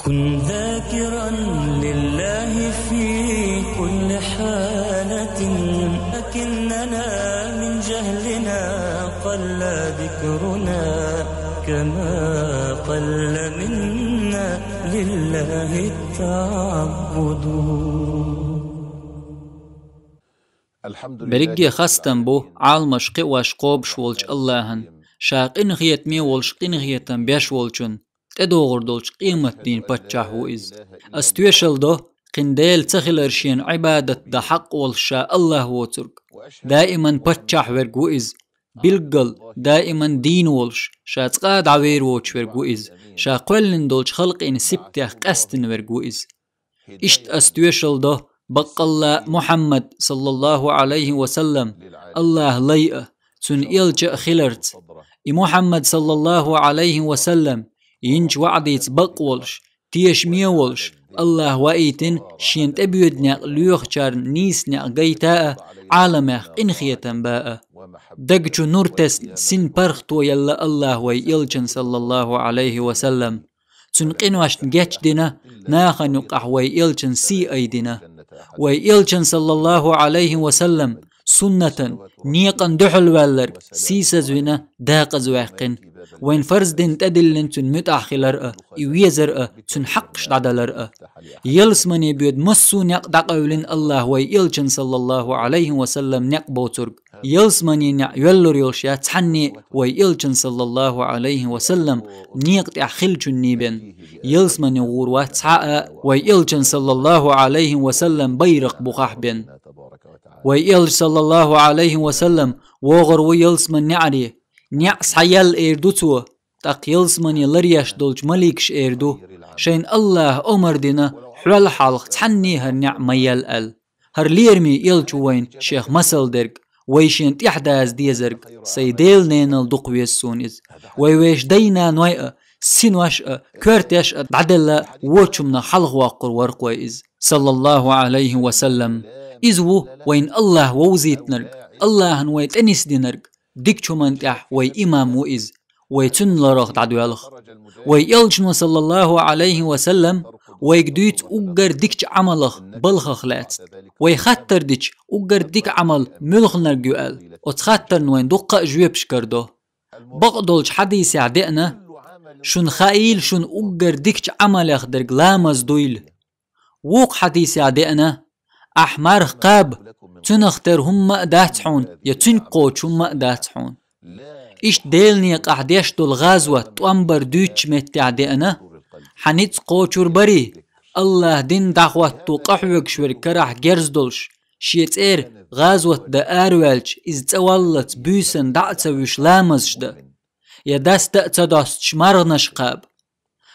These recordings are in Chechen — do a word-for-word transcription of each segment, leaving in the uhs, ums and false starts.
كن ذاكرا لله في كل حالة، لكننا من جهلنا قل ذكرنا، كما قل منا لله التعبد. Берриге хастам бу Ӏаламаш кхиош кхобуш волчу Аллахьан, ша къинхетаме волуш къинхетам беш волчун, тӀедогӀур долчу къематдийнан паччахь ву иза. Ас тоьшалла до, кхин Дела ца хилар шена Ӏибадат дан хьакъ волуш ша Аллахь воцург. Даиман паччахь верг ву иза. Билггал, даиман дийна волуш, ша цкъа а дӀавер воцуш верг ву иза. Ша кхоьллина долчу халкъийн сибатех къаьстина верг ву иза. Иштта ас тоьшалла до, баккъалла Мухьаммад, саллаллаху Ӏалайхи ва саллам, Аллахьан лай а, цуьнан элча а хиларца. И Мухьаммад, саллаллаху Ӏалайхи ва саллам, йинчу ваӀдица бакъ волуш, тешаме а волуш, Аллахьа ваийтина шена тӀебоьду некъ лоьхучарна нийса некъ гайта а, Ӏаламех къинхетам ба а. Даг чу нур тесна, син паргӀато елла Аллахьа вай элчан, саллаллаху Ӏалайхи ва саллам. Цуьнан къиношна гечдина, нахана юкъахь вай элчан сий айдина. Вай элчан, саллаллаху Ӏалайхи ва саллам, суннатан, некъан дуьхьал ваьлларг сийсазвина, декъаза ваьккхина. Вайн фарз дин тӀедиллина цуьнан муьтӀахь хилар а, и везар а, цуьнан хьакъаш дӀадалар а. Ялсамане боьду массо а некъ дӀакъевлина Аллахьа вай элчан, саллаллаху Ӏалайхи ва саллам, некъ боцург. Ялсаманин неӀ йоьллур йолуш яц цхьанне а вай элчан, саллаллаху Ӏалайхи ва саллам, некъа тӀехь хиллачунний бен. Ялсамане гӀур вац цхьа а вай элчан, саллаллаху Ӏалайхи ва саллам, байракх бухахь бен. Вай элча, саллаллаху Ӏалайхи ва саллам, вогӀур ву ялсаманин неӀаре. НеӀ схьаяьлла эр ду цо, тӀаккха ялсамане ларъеш долчу маликаша эр ду: «Шайна Аллахьа омар дина, хьол хьалха цхьанне а хӀара неӀ ма яьлла», – аьлла. ХӀара лераме элча ву вайна шех масал дерг, вай шена тӀаьхьадаза дезарг, сайн Делан ненал дукха веза суна иза. Вай вешан дай-наной а, синош а, коьртеш а дӀаделла, вочу хӀуманах хьалхавоккхур вара-кх вай иза, саллаллаху Ӏалайхи ва саллам. Иза ву вайна Аллахьа вовзийтинарг, Аллахьан вай тӀенисдинарг, дикачу хӀуманна тӀехь вай имам ву иза, вай цуьнан ларах дӀадоьлху. Вай элчано, саллаллаху Ӏалайхи ва саллам, вайга дуьйцу уггар дикачу Ӏамалах, балхах лаьцна. Вай хаттар дича, уггар дика Ӏамал муьлханиг ю аьлла, оцу хаттарна вайна дуккха а жоьпаш карадо. Бакъдолчу хьадисехь деана: «Шуна хаийла шуна уггар дикачу Ӏамалех дерг ламаз дуйла». Вукху хьадисехь деана: «Ахь марха кхаба, цуьнах тера хӀумма а дац хьуна, я цуьнга кхочу хӀумма а дац хьуна». Иштта Делан некъахь деш долу гӀазот, тӀом бар дуьйцучу меттехь деана: «Хьан ницкъ кхочур барий, Аллахьан дин дӀахӀотто къахьоьгуш верг карахь герз долуш, шен цӀера гӀазот дан араваьлча, иза цӀа валлалц буьйсанна дӀа а ца вуьйш ламазаш дан, я даста а ца достуш марханаш кхаба?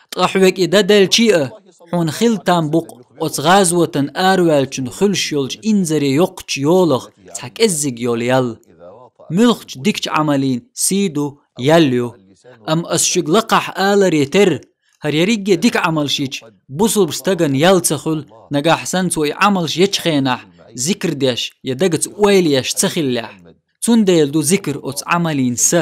Ткъа хьоьга и дан делчий а, хьуна хила там бу-кх оцу гӀазотана араваьллачун хуьлуш йолчу инзаре йоккхачу йолах цхьа кӀеззиг йолу ял». Муьлххачу дикачу Ӏамалийн сий ду, ял ю. Амма ас шуьга лакхахь аларе терра, хӀара ерриге дика Ӏамалш йича, бусулба стагана ял ца хуьлу, нагахь санна цо и Ӏамалш ечу хенахь зикр деш я дагаца ойла еш ца хиллехь. Цундела ду зикр оцу Ӏамалийн са.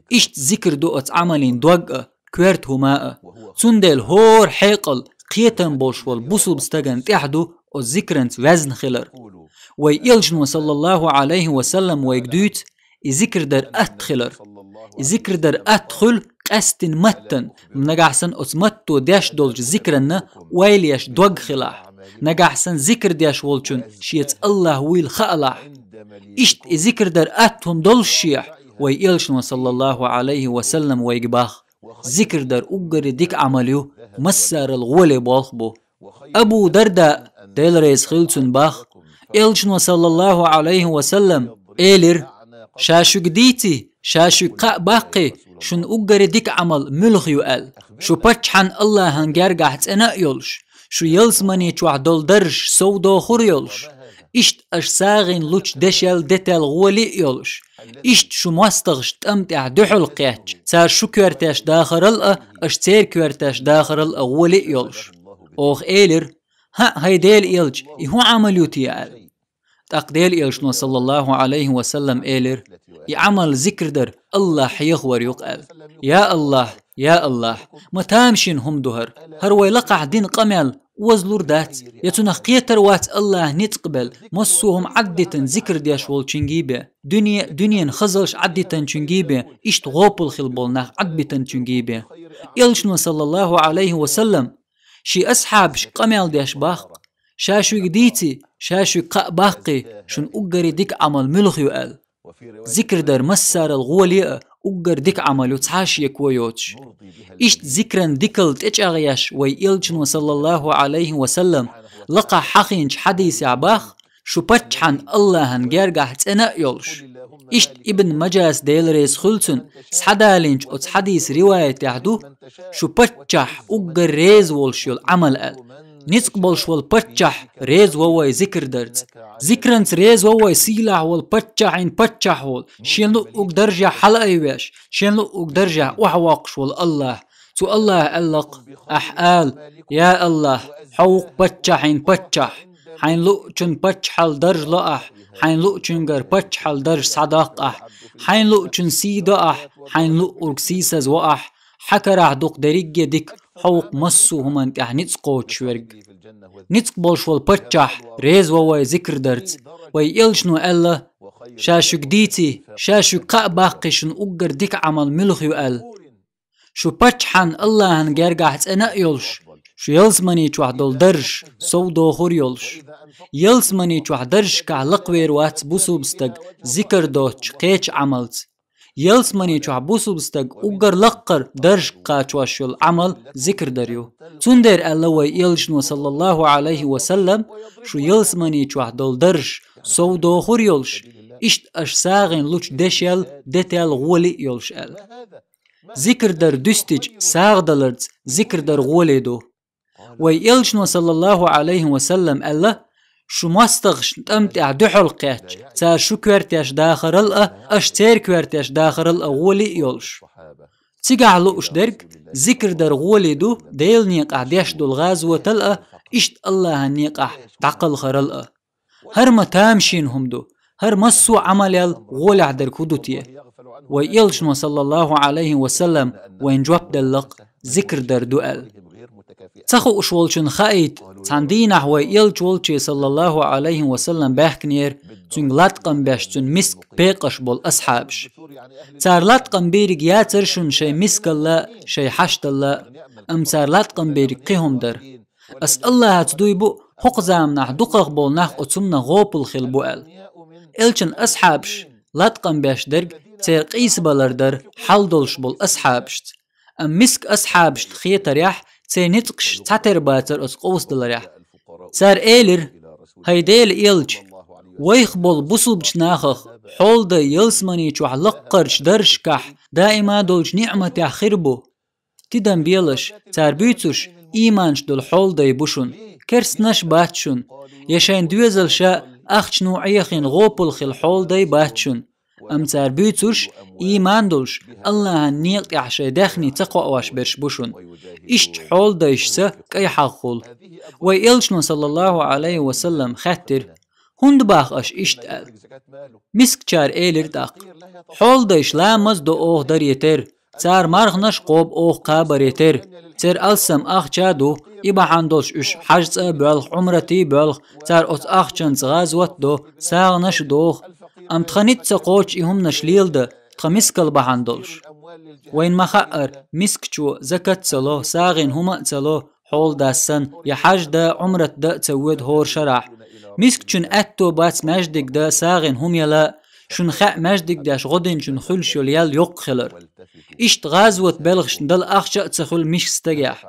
Иштта зикр ду оцу Ӏамалийн дог а, коьрта хӀума а. Цундела хӀора хьекъал, кхетам болуш волу бусулба стагана тӀехь ду оцу зикранца везна хилар. Вай элчано, саллаллаху Ӏалайхи ва саллам, вайга дуьйцу и зикр дар атта хилар. И зикр дар атта хуьлу къаьсттина маттана, нагахь санна оцу матто деш долчу зикранна ойла еш дог хилахь, нагахь санна зикр деш волчун шеца Аллахь вуйла хаалахь. Иштта и зикр дар атта хӀума долуш шехь, вай элчано, саллаллаху Ӏалайхи ва саллам, вайга бах: «Зикр дар уггаре дика Ӏамал ю, массарал гӀоле болх бу». Абу Дарда, Дела реза хила цунна, бах: элчано, саллаллаху Ӏалайхи ва саллам, элира: «Ша шуьга дийций, ша шуьга кхаъ баккхий, шуна уггаре дика Ӏамал муьлха ю аьлла? Шу паччахьан Аллахьан гергахь цӀена а йолуш, шу ялсамани чохь долу даржаш совдохур а йолуш, иштта аша сагӀина лучу дешел, детел гӀоле а йолуш, иштта шу мостагӀаш тӀам тӀехь дуьхьал кхетча, цара шу коьртеш дахарал а, аша церан коьртеш дахарал а гӀоле а йолуш». Оха элира: «ХӀаъ, хӀай Делан элча, и хӀун Ӏамал ю те?» – аьлла. ТӀаккха Делан элчано, саллаллаху Ӏалайхи ва саллам, элира: «И Ӏамал зикр дар Аллахь хьехавар ю-кх», – аьлла. Я Аллахь, я Аллахь, ма тамашийна хӀума ду хӀара. ХӀара вай лакхахь дина къамел озалур дац, я цунах кхетар вац Аллахь ницкъ бел, массо а хӀума Ӏаддитан зикр деш волчунгий бен, дуьне, дуьненан хазалш Ӏаддитанчунгий бен, иштта гӀопал хила болу нах Ӏадбитанчунгий бен. Элчано, саллаллаху Ӏалайхи ва саллам, шен асхьабашка къамел деш баккха: «Ша шуьга дийций, ша шуьга кхаъ баккхий, шун уггаре дика Ӏамал муьлха ю?» – аьлла. Зикр дар массарал гӀоле а уггар дика Ӏамал ю, цхьа а шеко йоцуш. Иштта зикран дикалла тӀечӀагӀъеш вай Элчано, саллаллаху Ӏалайхи ва саллам, лакхахь хьахийначу хьадисехь баккха: «Шу паччахьан Аллахьан гергахь цӀена а йолуш». Иштта Ибн Маджас, Дела реза хуьлу цунна, схьадалийначу оцу хьадисан риваятехь ду: «Шу паччахь уггар реза волуш йолу Ӏамал», – аьлла. Ницкъ болуш волу паччахь реза ву вай зикр дарца. Зикранца реза ву вай сийлахь волу паччахьийн паччахь волу, шен луъург даржехь хьалаайвеш, шен луъург даржехь охьавоккхуш волу Аллахь. Цу Аллахьа аьлла-кх: «Ахь ала: „Я Аллахь, хьо ву-кх паччахьийн паччахь, хьайн луъучун паччахьалла дарж ло ахь, хьайн луъучуьнгара паччахьалла дарж схьадоккху ахь, хьайн луъучун сий до ахь, хьайн луъург сийсаз во ахь, хьан карахь ду-кх дерриге а дика, хьо ву-кх массо а хӀуманна тӀехь ницкъ кхочуш верг». Ницкъ болуш волу паччахь реза ву вай зикр дарца. Вай Элчано аьлла: «Ша шуьга дийций, ша шуьга кхаъ баккхий, шун уггар дика Ӏамал муьлха ю?» – аьлла. Шу паччахьан Аллахьан гергахь цӀена а йолуш, шу ялсамани чохь долу даржаш сов дохур а йолуш. Ялсамани чохь даржашкахь лакхавер вац бусулба стаг зикр доцучу кхечу Ӏамалца. Ялсамани чохь бусулба стаг уггар лаккхара даржашка кхачош йолу Ӏамал зикр дар ю. Цундела аьлла вай Элчано, саллаллаху Ӏалайхи ва саллам: «Шу ялсамани чохь долу даржаш сов дохур а йолуш, иштта аша сагӀина лучу дешел, детел гӀоле а йолуш», – аьлла. Зикр дар дуьстича, сагӀа даларца зикр дар гӀоле ду. Вай Элчано, саллаллаху Ӏалайхи ва саллам, аьлла: «Шу мостагӀашна тӀам тӀехь дуьхьал кхетча, цара шу коьртеш дахарал а, аша церан коьртеш дахарал а гӀоле а йолуш». Цигахь лууш дерг зикр дар гӀоле ду Делан некъахь деш долу гӀазотал а, иштта Аллахьан некъахь дӀакхалхарал а. ХӀара ма тамашийна хӀума ду, хӀара массо а Ӏамалел гӀолехь дерг хӀун ду те? Вай Элчано, саллаллаху Ӏалайхи ва саллам, вайна жоп делла-кх: «Зикр дар ду», – аьлла. Ца хууш волчунна хаийта, цхьана дийнахь вай Элча волчу, саллаллаху Ӏалайхи ва саллам, баьхкинера, цуьнга латкъам беш, цуьнан миска пекъаш болу асхьабаш. Цара латкъам бийриг яцара шуна шайн мискалла, шайн хьашталла, амма цара латкъам бийриг кхин хӀума дара. Ас Аллахьаца дуй бу, хӀокху заманахь дукхах болу нах оцу хӀуманах гӀопал хила бу аьлла. Элчан асхьабаш латкъам беш дерг церан къийсабалар дара, хьал долуш болу асхьабашца. Амма миска асхьабашна хетарехь, церан ницкъаш цхьатера бацара оцу къовсадаларехь. Цара элира: «ХӀай Делан Элча, вайх болу бусулбачу нахах хьолдай ялсамани чохь лаккхарчу даржашкахь даима долчу ниъматех хир бу». Тидам белаш, цара буьйцурш ийманаш долу хьолдай бу шуна, керстанаш бац шуна, я шайн доьзалша ахчано Ӏехийна гӀопал хила хьолдай бац шуна. Амма цара буьйцурш ийман долуш, Аллахьан некъа тӀехь шайн даьхни ца кхоош берш бу шуна. Иштта хьолдайшца кӀай хьагӀ хуьлу. Вай Элчано, саллаллаху Ӏалайхи ва саллам, хаьттира: «ХӀунда боху аша иштта?» – аьлла. Мискачара элира тӀаккха: «Хьолдайша ламаз до оха даре терра, цара марханаш кхобу оха кхабаре терра, церан алссам ахча а ду, и бахьана долуш уьш хьаьжцӀа а боьлху, Ӏумрат а боьлху, цара оцу ахчанца гӀазот а до, сагӀанаш а доху. Амма тхан ницкъ ца кхочу и хӀуманаш леладан, тхан мискал бахьана долуш. Вайна ма-хаъара, мискачо закат а ца ло, сагӀина хӀума а ца ло, хьолдас санна, я хьаьж дан, Ӏумрат дан а ца воьду хӀора шарахь. Мискачун аьтто бац маьждиг дан, сагӀина хӀума яла, шуна хаьа маьждиг деш гӀо динчун хуьлуш йолу ял йоккха хилар. Иштта гӀазот белхашна дала ахча а ца хуьлу миска стагехь.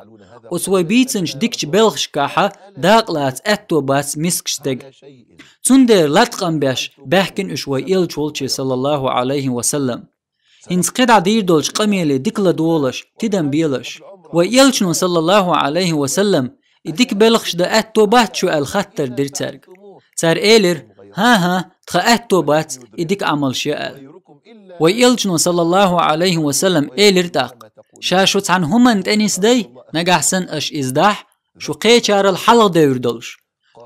Оцу вай бийцинчу дикачу белхашкахьа дакъа лаца аьтто бац мискачу стеган». Цундела латкъам беш баьхкина уьш вай Элча волче, саллаллаху Ӏалайхи ва саллам. ХӀинца кхидӀа дийр долчу къамеле дика ладогӀалаш, тидам белаш. Вай Элчано, саллаллаху Ӏалайхи ва саллам, и дика белхаш дан аьтто бац шу аьлла хаттар дира цаьрга. Цара элира: «ХӀан-хӀа, тхан аьтто бац и дика Ӏамалш ян», – аьлла. Вай Элчано, саллаллаху Ӏалайхи ва саллам, элира тӀаккха: «Ша шу цхьана хӀуманна тӀе нисдай, нагахь санна аша иза дахь, шу кхечарал хьалха девр долуш».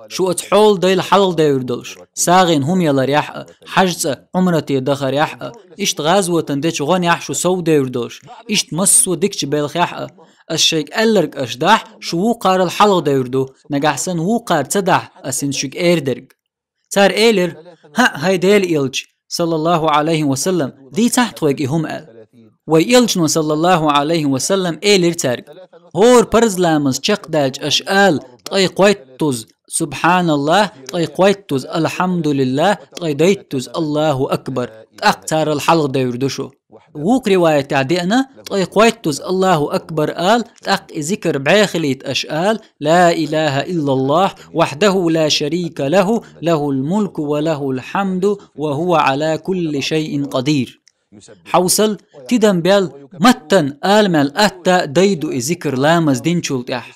Шу оцу хьолан дайла хьалха девр долуш, сагӀина хӀума яларехь а, хьажцӀа Ӏумрате дахарехь а, иштта гӀазотан дечу гӀонехь шу сов девр долуш, иштта массо а дикачу белхехь а, ас шайга аьлларг аш дахь, шу вукхарал хьалха девр ду, нагахь санна вукхара ца дахь, ас хӀинца шуьга эр дерг. Цара элира: «ХӀаъ, хӀай Делан элча, саллаллаху Ӏалайхи ва саллам, дийцахь тхоьга и хӀума», – аьлла. Вай элчано, саллаллаху Ӏалайхи ва саллам, элира цаьрга: «ХӀора парз ламаз чекхдаьлча аш ала: „Ткъе кхойттуза субхьаналлахӀ, ткъе кхойттуза алхьамдулиллахӀ, ткъе дейттуза Аллаху акбар“, тӀаккха царал хьалха девр ду шу». Вукху риваятехь деана: «Ткъе кхойттуза Аллаху акбар ала, тӀаккха и зикр бӀе хилийта аш ала: „Ла илаха иллаллахӀ, вахьдаху ла шарика лаху, лахул мулку ва лахул хьамду, ва хӀува Ӏала кулли шайин къадир“». Хьовсал, тидам бел, маттан ала мел атта а дай ду и зикр ламаз динчул тӀаьхьа.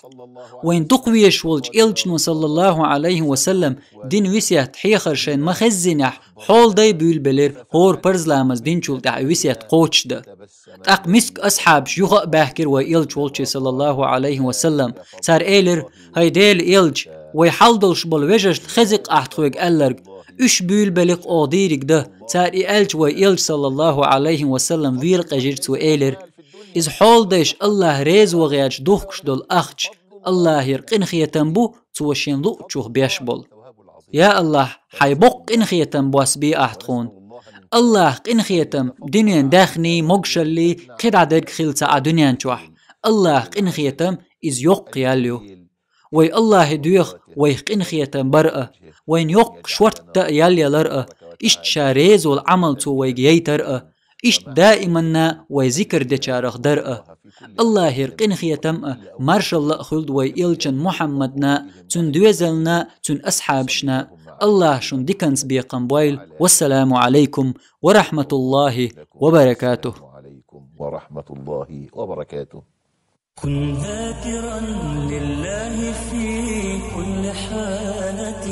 Вайн дукха везаш волчу элчано, саллаллаху Ӏалайхи ва саллам, дина весет хьехар шайна ма-хеззинехь, хьолан дай буьйлабелира хӀора парз ламаз динчул тӀаьхьа и весет кхочушдан. ТӀаккха миска асхьабаш юха а баьхкира вай элча волчу, саллаллаху Ӏалайхи ва саллам. Цара элира: «ХӀай Делан элча, вай хьал долуш болу вежаршна хеза-кх ахь тхоьга аьлларг, уьш буьйлабелла-кх оха дийриг дан». Цара и аьлча, вай элча, саллаллаху Ӏалайхи ва саллам, вела къежира, цо элира: «Иза хьолан дайша АллахӀ реза ван гӀерташ духкуш долу ахча, АллахӀера къинхетам бу, цо шен луъучух беш болу». Я АллахӀ, хьайн боккха къинхетам босса бе ахь тхуна. АллахӀан къинхетам дуьненан даьхний, могушаллий, кхидӀа дерг хилла ца Ӏа дуьнен чохь. АллахӀан къинхетам иза йоккха ял ю. Вай АллахӀе доьху вайх къинхетам бар а, вайна йоккха шортта а ял ялар а, иштта ша реза волу Ӏамал цо вайга яйтар а, иштта даиманна вай зикр дечарах дар а. АллахӀера къинхетам а, маршалла а хуьлда вай элчан Мухьаммадна, цуьнан доьзална, цуьнан асхьабашна. АллахӀа шуна диканца бекхам бойла. Вассаламу Ӏалайкум ва рахьматуллахӀи ва баракатухӀ. كن ذاكرا لله في كل حالة.